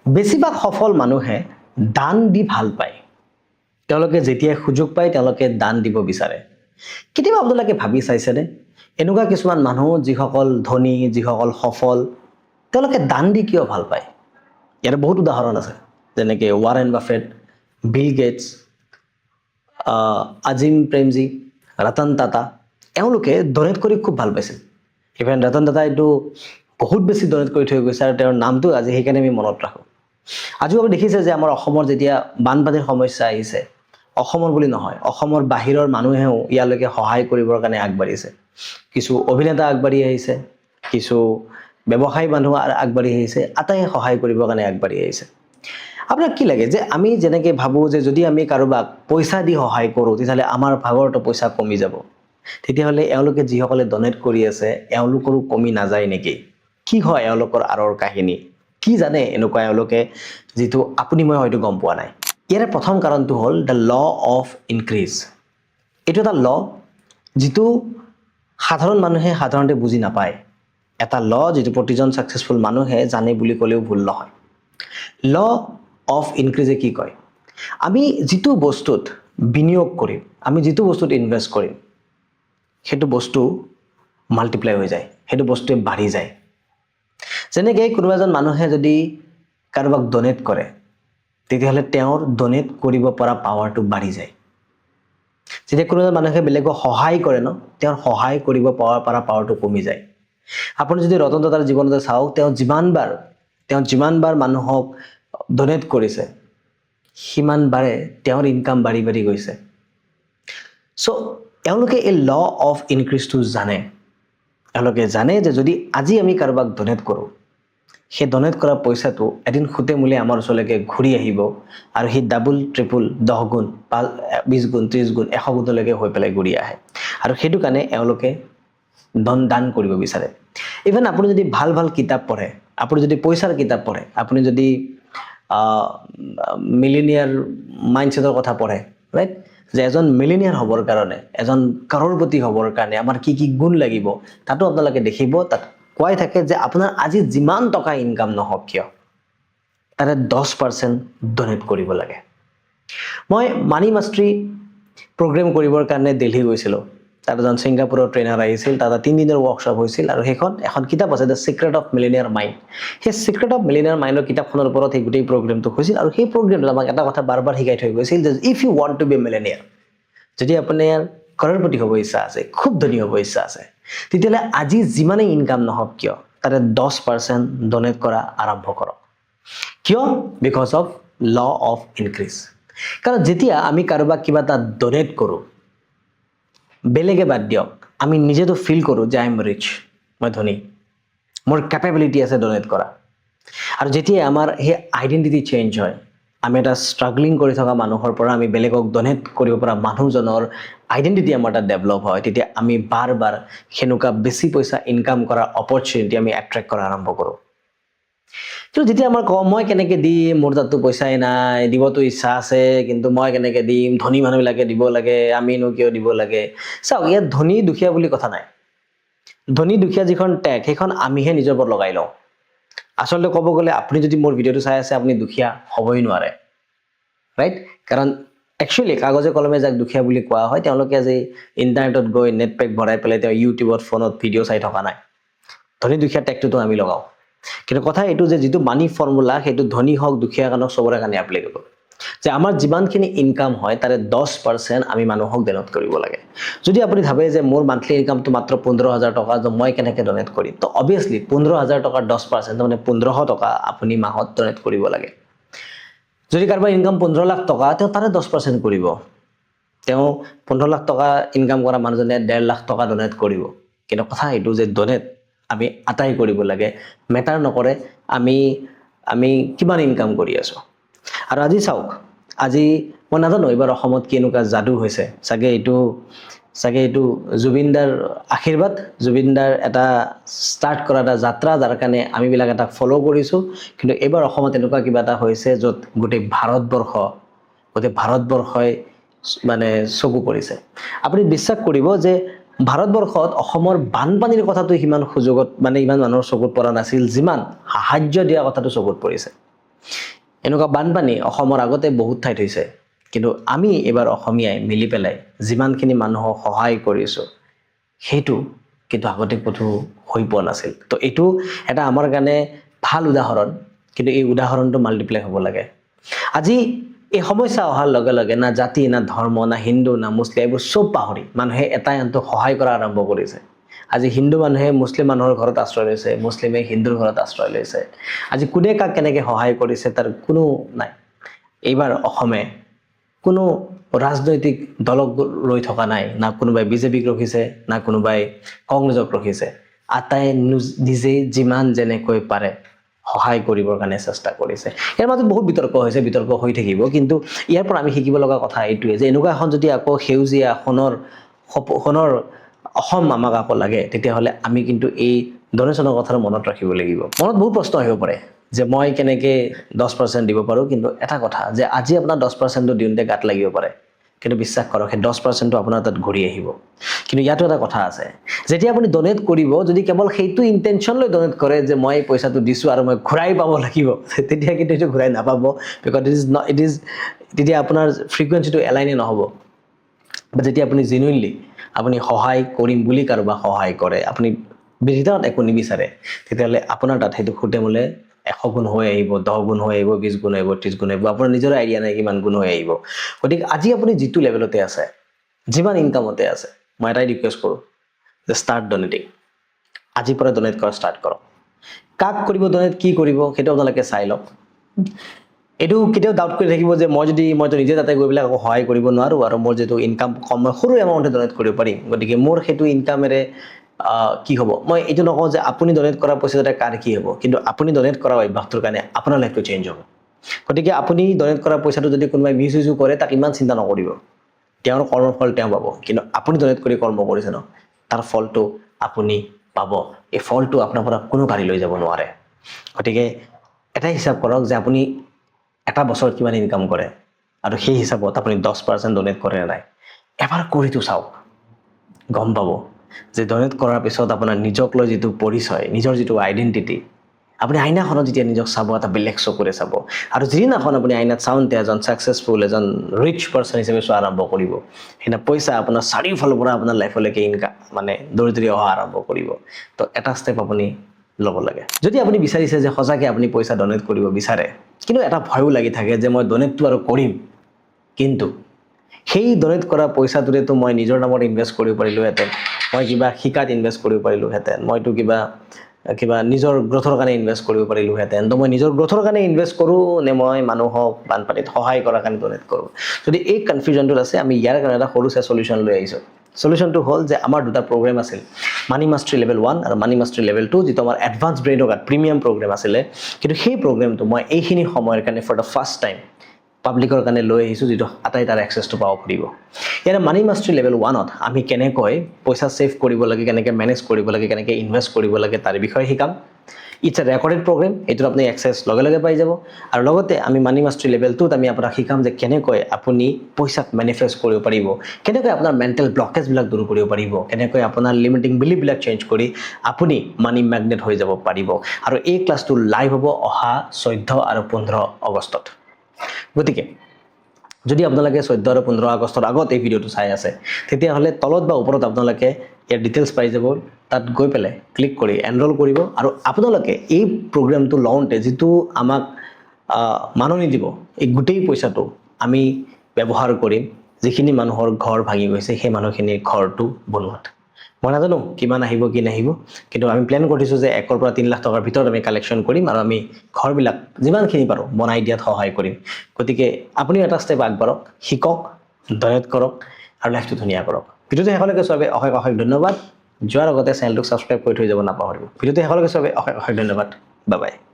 বেছিভাগ সফল মানুহে দান দি ভাল পায়। তেওঁলোকে যেতিয়াই সুযোগ পায়, তেওঁলোকে দান দিব বিচাৰে। কেতিয়াবা আপোনালোকে ভাবি চাইছেনে, এনেকুৱা কিছুমান মানুহ, যিসকল ধনী, যিসকল সফল, তেওঁলোকে দান দি কিয় ভাল পায়? ইয়াৰ বহুত উদাহৰণ আছে, যেনেকৈ ৱাৰেন বাফেট, বিল গেটছ, আজিম প্ৰেমজী, ৰতন টাটা। এওঁলোকে ডনেট কৰি খুব ভাল পাইছিল। ইভেন ৰতন টাটাই এইটো বহুত বেছি ডনেট কৰি থৈ গৈছে আৰু তেওঁৰ নামটো আজি সেইকাৰণে আমি মনত ৰাখোঁ। আজিও আপুনি দেখিছে যে আমাৰ অসমৰ যেতিয়া বানপানীৰ সমস্যা আহিছে, অসমৰ বুলি নহয়, অসমৰ বাহিৰৰ মানুহেও ইয়ালৈকে সহায় কৰিবৰ কাৰণে আগবাঢ়িছে। কিছু অভিনেতা আগবাঢ়ি আহিছে, কিছু ব্যৱসায়ী মানুহ আগবাঢ়ি আহিছে, আটাইয়ে সহায় কৰিবৰ কাৰণে আগবাঢ়ি আহিছে। আপোনাক কি লাগে যে আমি যেনেকৈ ভাবোঁ যে যদি আমি কাৰোবাক পইচা দি সহায় কৰোঁ, তেতিয়াহ'লে আমাৰ ভাগৰতো পইচা কমি যাব, তেতিয়াহ'লে এওঁলোকে যিসকলে ডনেট কৰি আছে, এওঁলোকৰো কমি নাযায় নেকি? কি হয় এওঁলোকৰ আঁৰৰ কাহিনী? কি জানে এনেকুৱা এওঁলোকে, যিটো আপুনি মই হয়তো গম পোৱা নাই? ইয়াৰে প্ৰথম কাৰণটো হ'ল the law of increase. এইটো এটা ল যিটো সাধাৰণ মানুহে সাধাৰণতে বুজি নাপায়। এটা ল যিটো প্ৰতিজন ছাকচেছফুল মানুহে জানে বুলি ক'লেও ভুল নহয়। ল অফ ইনক্ৰিজে কি কয়? আমি যিটো বস্তুত বিনিয়োগ কৰিম, আমি যিটো বস্তুত ইনভেষ্ট কৰিম, সেইটো বস্তু মাল্টিপ্লাই হৈ যায়, সেইটো বস্তুৱে বাঢ়ি যায়। যেনেকৈ কোনোবা এজন মানুহে যদি কাৰোবাক ডনেট কৰে, তেতিয়াহ'লে তেওঁৰ ডনেট কৰিব পৰা পাৱাৰটো বাঢ়ি যায়। যেতিয়া কোনো এজন মানুহে বেলেগক সহায় কৰে ন, তেওঁৰ সহায় কৰিব পৰা পাৱাৰটো কমি যায়। আপুনি যদি ৰতন টাটাৰ জীৱনতে চাওক, তেওঁ যিমানবাৰ মানুহক ডনেট কৰিছে, সিমানবাৰে তেওঁৰ ইনকাম বাঢ়ি বাঢ়ি গৈছে। চ' এওঁলোকে এই ল অফ ইনক্ৰিজটো জানে। এওঁলোকে জানে যে যদি আজি আমি কাৰোবাক ডনেট কৰোঁ, সেই ডনেট কৰা পইচাটো এদিন সুতে মূলে আমাৰ ওচৰলৈকে ঘূৰি আহিব আৰু সি ডাবল, ট্ৰিপুল, 10 গুণ, 5, 20 গুণ, 30 গুণ, 100 গুণলৈকে হৈ পেলাই ঘূৰি আহে। আৰু সেইটো কাৰণে এওঁলোকে ধন দান কৰিব বিচাৰে। ইভেন আপুনি যদি ভাল ভাল কিতাপ পঢ়ে, আপুনি যদি পইচাৰ কিতাপ পঢ়ে, আপুনি যদি মিলিনিয়াৰ মাইণ্ডছেটৰ কথা পঢ়ে, ৰাইট, যে এজন মিলিনিয়াৰ হ'বৰ কাৰণে, এজন কৰোৰপতি হ'বৰ কাৰণে আমাৰ কি কি গুণ লাগিব, তাতো আপোনালোকে দেখিব, তাত কোৱাই থাকে যে আপোনাৰ আজি যিমান টকা ইনকাম নহওক কিয়, তাৰে 10% ডনেট কৰিব লাগে। মই মানি মাষ্ট্ৰী প্ৰগ্ৰেম কৰিবৰ কাৰণে দিল্লী গৈছিলোঁ। তাত এজন ছিংগাপুৰৰ ট্ৰেইনাৰ আহিছিল। তাত 3 দিনৰ ৱৰ্কশ্বপ হৈছিল আৰু সেইখন এখন কিতাপ আছে, The Secret of Millionaire Mind। সেই চিক্ৰেট অফ মিলিনিয়াৰ মাইণ্ডৰ কিতাপখনৰ ওপৰত সেই গোটেই প্ৰগ্ৰেমটো হৈছিল। আৰু সেই প্ৰগ্ৰেমটোত আমাক এটা কথা বাৰ বাৰ শিকাই থৈ গৈছিল যে if you want to be millionaire, যদি আপোনাৰ কৰোৰপতি হ'ব ইচ্ছা আছে, খুব ধনী হ'ব ইচ্ছা আছে, তেতিয়াহ'লে আজি যিমানেই ইনকাম নহওক কিয়, তাৰে 10% ডনেট কৰা আৰম্ভ কৰক। কিয়? Because of law of increase। কাৰণ যেতিয়া আমি কাৰোবাক কিবা এটা ডনেট কৰোঁ, বেলেগে বাদ দিয়ক, আমি নিজেতো ফিল কৰোঁ যে I am rich, মই ধনী, মোৰ কেপেবিলিটি আছে ডনেট কৰা। আৰু যেতিয়া আমাৰ সেই আইডেণ্টিটি চেঞ্জ হয়, আমি এটা ষ্ট্ৰাগলিং কৰি থকা মানুহৰ পৰা আমি বেলেগক ডনেট কৰিব পৰা মানুহজনৰ আইডেণ্টিটি আমাৰ তাত ডেভেলপ হয়, তেতিয়া আমি বাৰ বাৰ সেনেকুৱা বেছি পইচা ইনকাম কৰাৰ অপৰচুনিটি আমি এট্ৰেক্ট কৰা আৰম্ভ কৰোঁ। কিন্তু যেতিয়া আমাৰ কওঁ, মই কেনেকৈ দিম, মোৰ তাততো পইচাই নাই, দিবতো ইচ্ছা আছে কিন্তু মই কেনেকৈ দিম, ধনী মানুহবিলাকে দিব লাগে, আমিনো কিয় দিব লাগে? চাওক, ইয়াত ধনী দুখীয়া বুলি কথা নাই। ধনী দুখীয়া যিখন টেগ, সেইখন আমিহে নিজৰ ওপৰত লগাই লওঁ। আচলতে ক'ব গ'লে আপুনি যদি মোৰ ভিডিঅ'টো চাই আছে, আপুনি দুখীয়া হ'বই নোৱাৰে, ৰাইট? কাৰণ একচুৱেলি কাগজে কলমে যাক দুখীয়া বুলি কোৱা হয়, তেওঁলোকে আজি ইণ্টাৰনেটত গৈ নেট পেক ভৰাই পেলাই তেওঁ ইউটিউবত, ফোনত ভিডিঅ' চাই থকা নাই। ধনী দুখীয়া টেগটোতো আমি লগাওঁ। কিন্তু কথা এইটো যে যিটো মানি ফৰ্মুলা, সেইটো ধনী হওক, দুখীয়া কাৰণক, চবৰে কাৰণে এপ্লিকেবল, যে আমাৰ যিমানখিনি ইনকাম হয়, তাৰে 10% আমি মানুহক ডনেট কৰিব লাগে। যদি আপুনি ভাবে যে মোৰ মান্থলি ইনকামটো মাত্ৰ 15,000 টকা, তো মই কেনেকৈ ডনেট কৰিম? তো অভিয়াছলি 15,000 টকাৰ 10%, মানে 1500 টকা আপুনি মাহত ডনেট কৰিব লাগে। যদি কাৰোবাৰ ইনকাম 15 লাখ টকা, তেওঁ তাৰে 10% কৰিব। তেওঁ 15 লাখ টকা ইনকাম কৰা মানুহজনে 1.5 লাখ টকা ডনেট কৰিব। কিন্তু কথা এইটো যে ডনেট আমি আটাই কৰিব লাগে, মেটাৰ নকৰে আমি আমি কিমান ইনকাম কৰি আছোঁ। আৰু আজি চাওক, আজি মই নাজানো এইবাৰ অসমত কেনেকুৱা যাদু হৈছে। চাগে এইটো জুবিনদাৰ আশীৰ্বাদ, জুবিনদাৰ এটা ষ্টাৰ্ট কৰা এটা যাত্ৰা, যাৰ কাৰণে আমিবিলাক এটা ফ'ল' কৰিছোঁ। কিন্তু এইবাৰ অসমত এনেকুৱা কিবা এটা হৈছে য'ত গোটেই ভাৰতবৰ্ষই মানে চকু পৰিছে। আপুনি বিশ্বাস কৰিব যে ভাৰতবৰ্ষত অসমৰ বানপানীৰ কথাটো সিমান সুযোগত, মানে ইমান মানুহৰ চকুত পৰা নাছিল, যিমান সাহাৰ্য দিয়া কথাটো চকুত পৰিছে। এনেকুৱা বানপানী অসমৰ আগতে বহুত ঠাইত হৈছে, কিন্তু আমি এইবাৰ অসমীয়াই মিলি পেলাই যিমানখিনি মানুহক সহায় কৰিছোঁ, সেইটো কিন্তু আগতে ক'তো হৈ পোৱা নাছিল। তো এইটো এটা আমাৰ কাৰণে ভাল উদাহৰণ, কিন্তু এই উদাহৰণটো মাল্টিপ্লাই হ'ব লাগে। আজি এই সমস্যা অহাৰ লগে লগে না জাতি, না ধৰ্ম, না হিন্দু, না মুছলিম, এইবোৰ চব পাহৰি মানুহে এটাই আনটোক সহায় কৰা আৰম্ভ কৰিছে। আজি হিন্দু মানুহে মুছলিম মানুহৰ ঘৰত আশ্ৰয় লৈছে, মুছলিমে হিন্দুৰ ঘৰত আশ্ৰয় লৈছে। আজি কোনে কাক কেনেকৈ সহায় কৰিছে তাৰ কোনো নাই। এইবাৰ অসমে কোনো ৰাজনৈতিক দলক ৰৈ থকা নাই, না কোনোবাই বিজেপিক ৰখিছে, না কোনোবাই কংগ্ৰেছক ৰখিছে। আটাই নিজেই যিমান যেনেকৈ পাৰে সহায় কৰিবৰ কাৰণে চেষ্টা কৰিছে। ইয়াৰ মাজত বহুত বিতৰ্ক হৈছে, বিতৰ্ক হৈ থাকিব, কিন্তু ইয়াৰ পৰা আমি শিকিব লগা কথা এইটোৱে যে এনেকুৱা এখন যদি আকৌ সেউজীয়া সোণৰ অসম আমাক আকৌ লাগে, তেতিয়াহ'লে আমি কিন্তু এই ডনেশ্যনৰ কথাটো মনত ৰাখিব লাগিব। মনত বহুত প্ৰশ্ন আহিব পাৰে যে মই কেনেকৈ 10% দিব পাৰোঁ। কিন্তু এটা কথা যে আজি আপোনাৰ 10%টো দিওঁতে গাত লাগিব পাৰে, কিন্তু বিশ্বাস কৰক, সেই 10%টো আপোনাৰ তাত ঘূৰি আহিব। কিন্তু ইয়াতো এটা কথা আছে, যেতিয়া আপুনি ডনেট কৰিব, যদি কেৱল সেইটো ইণ্টেনশ্যন লৈ ডনেট কৰে যে মই এই পইচাটো দিছোঁ আৰু মই ঘূৰাই পাব লাগিব, তেতিয়া কিন্তু এইটো ঘূৰাই নাপাব, because it is not it is তেতিয়া আপোনাৰ ফ্ৰিকুৱেঞ্চিটো এলাইনে নহ'ব। বা যেতিয়া আপুনি জেনুইনলি আপুনি সহায় কৰিম বুলি কাৰোবাক সহায় কৰে, আপুনি ৰিটাৰ্ণত একো নিবিচাৰে, তেতিয়াহ'লে আপোনাৰ তাত সেইটো সুতে মোলে 100 গুণ হৈ আহিব, 10 গুণ হৈ আহিব, 20 গুণ আহিব, 30 গুণ আহিব, আপোনাৰ নিজৰে আইডিয়া নাই কিমান গুণ হৈ আহিব। গতিকে আজি আপুনি যিটো লেভেলতে আছে, যিমান ইনকামতে আছে, মই এটাই ৰিকুৱেষ্ট কৰোঁ যে ষ্টাৰ্ট ডনেটিং। আজিৰ পৰা ডনেট কৰা ষ্টাৰ্ট কৰক। কাক কৰিব ডনেট, কি কৰিব, সেইটো আপোনালোকে চাই লওক। এইটো কেতিয়াও ডাউট কৰি থাকিব যে মইতো নিজে তাতে গৈ পেলাই আকৌ সহায় কৰিব নোৱাৰোঁ আৰু মোৰ যিটো ইনকাম কম, মই সৰু এমাউণ্টে ডনেট কৰিব পাৰিম, গতিকে মোৰ সেইটো ইনকামেৰে কি হ'ব? মই এইটো নকওঁ যে আপুনি ডনেট কৰা পইচাটোৰে কাৰ কি হ'ব, কিন্তু আপুনি ডনেট কৰা অভ্যাসটোৰ কাৰণে আপোনাৰ লাইফটো চেঞ্জ হ'ব। গতিকে আপুনি ডনেট কৰা পইচাটো যদি কোনোবাই মিছ ইউজো কৰে, তাক ইমান চিন্তা নকৰিব। তেওঁৰ কৰ্মফল তেওঁ পাব, কিন্তু আপুনি ডনেট কৰি কৰ্ম কৰিছে ন, তাৰ ফলটো আপুনি পাব। এই ফলটো আপোনাৰ পৰা কোনো কাঢ়ি লৈ যাব নোৱাৰে। গতিকে এটাই হিচাপ কৰক যে আপুনি এটা বছৰত কিমান ইনকাম কৰে আৰু সেই হিচাপত আপুনি 10% ডনেট কৰে নে নাই, এবাৰ কৰিতো চাওক। গম পাব যে ডনেট কৰাৰ পিছত আপোনাৰ নিজক লৈ যিটো পৰিচয়, নিজৰ যিটো আইডেণ্টিটি, আপুনি আইনাখনত যেতিয়া নিজক চাব, এটা বেলেগ চকুৰে চাব। আৰু যিদিনাখন আপুনি আইনাত চাওঁতে এজন ছাকচেছফুল, এজন ৰিচ পাৰ্চন হিচাপে চোৱা আৰম্ভ কৰিব, সেইদিনা পইচা আপোনাৰ চাৰিওফালৰ পৰা আপোনাৰ লাইফলৈকে ইনকাম মানে দৌৰি দৌৰি অহা আৰম্ভ কৰিব। তো এটা ষ্টেপ আপুনি ল'ব লাগে। যদি আপুনি বিচাৰিছে যে সঁচাকৈ আপুনি পইচা ডনেট কৰিব বিচাৰে, কিন্তু এটা ভয়ো লাগি থাকে যে মই ডনেটটো আৰু কৰিম, কিন্তু সেই ডনেট কৰা পইচাটোৰেতো মই নিজৰ নামত ইনভেষ্ট কৰিব পাৰিলোহেঁতেন, মই কিবা শিকাত ইনভেষ্ট কৰিব পাৰিলোহেঁতেন, মইতো কিবা কিবা নিজৰ গ্ৰথৰ কাৰণে ইনভেষ্ট কৰিব পাৰিলোহেঁতেন, তো মই নিজৰ গ্ৰথৰ কাৰণে ইনভেষ্ট কৰোঁ নে মই মানুহক বানপানীত সহায় কৰাৰ কাৰণে ডনেট কৰোঁ? যদি এই কনফিউজনটোত আছে, আমি ইয়াৰ কাৰণে এটা সৰু চাই চলিউশ্যন লৈ আহিছোঁ। চলিউশ্যনটো হ'ল যে আমাৰ দুটা প্ৰগ্ৰেম আছিল, মানি মাষ্ট্ৰী লেভেল 1 আৰু মানি মাষ্ট্ৰী লেভেল 2, যিটো আমাৰ advance brain workout premium program আছিলে। কিন্তু সেই প্ৰগ্ৰেমটো মই এইখিনি সময়ৰ কাৰণে ফৰ the first time পাব্লিকৰ কাৰণে লৈ আহিছোঁ, যিটো আটাই তাৰ এক্সেছটো পাব পাৰিব। ইয়াৰে মানি মাষ্ট্ৰী লেভেল 1ত আমি কেনেকৈ পইচা ছেভ কৰিব লাগে, কেনেকৈ মেনেজ কৰিব লাগে, কেনেকৈ ইনভেষ্ট কৰিব লাগে, তাৰ বিষয়ে শিকাম। It's a recorded program, এইটোত আপুনি এক্সেছ লগে লগে পাই যাব। আৰু লগতে আমি মানি মাষ্ট্ৰী লেভেল 2ত আমি আপোনাক শিকাম যে কেনেকৈ আপুনি পইচাক মেনিফেষ্ট কৰিব পাৰিব, কেনেকৈ আপোনাৰ মেণ্টেল ব্লকেজবিলাক দূৰ কৰিব পাৰিব, কেনেকৈ আপোনাৰ লিমিটিং বিলিফবিলাক চেঞ্জ কৰি আপুনি মানি মেগনেট হৈ যাব পাৰিব। আৰু এই ক্লাছটো লাইভ হ'ব অহা 14 আৰু 15 আগষ্টত। গতিকে যদি আপোনালোকে 14 আৰু 15 আগষ্টৰ আগত এই ভিডিঅ'টো চাই আছে, তেতিয়াহ'লে তলত বা ওপৰত আপোনালোকে ইয়াৰ ডিটেইলছ পাই যাব। তাত গৈ পেলাই ক্লিক কৰি এনৰোল কৰিব। আৰু আপোনালোকে এই প্ৰগ্ৰেমটো লওঁতে যিটো আমাক মাননি দিব, এই গোটেই পইচাটো আমি ব্যৱহাৰ কৰিম যিখিনি মানুহৰ ঘৰ ভাঙি গৈছে, সেই মানুহখিনিৰ ঘৰটো বনোৱাত। মই নাজানো কিমান আহিব কি নাহিব, কিন্তু আমি প্লেন কৰিছোঁ যে 1ৰ পৰা 3 লাখ টকাৰ ভিতৰত আমি কালেকশ্যন কৰিম আৰু আমি ঘৰবিলাক যিমানখিনি পাৰোঁ বনাই দিয়াত সহায় কৰিম। গতিকে আপুনিও এটা ষ্টেপ আগবাঢ়ক, শিকক, ডনেট কৰক আৰু লাইফটো ধুনীয়া কৰক। ভিডিঅ'টো শেষলৈকে চোৱাৰ বাবে অশেষ অশেষ ধন্যবাদ। যোৱাৰ আগতে চেনেলটোক ছাবস্ক্ৰাইব কৰি থৈ যাব নাপাহৰিব। ভিডিঅ'টো শেষলৈকে চোৱাৰ বাবে অশেষ অশেষ ধন্যবাদ। Bye bye.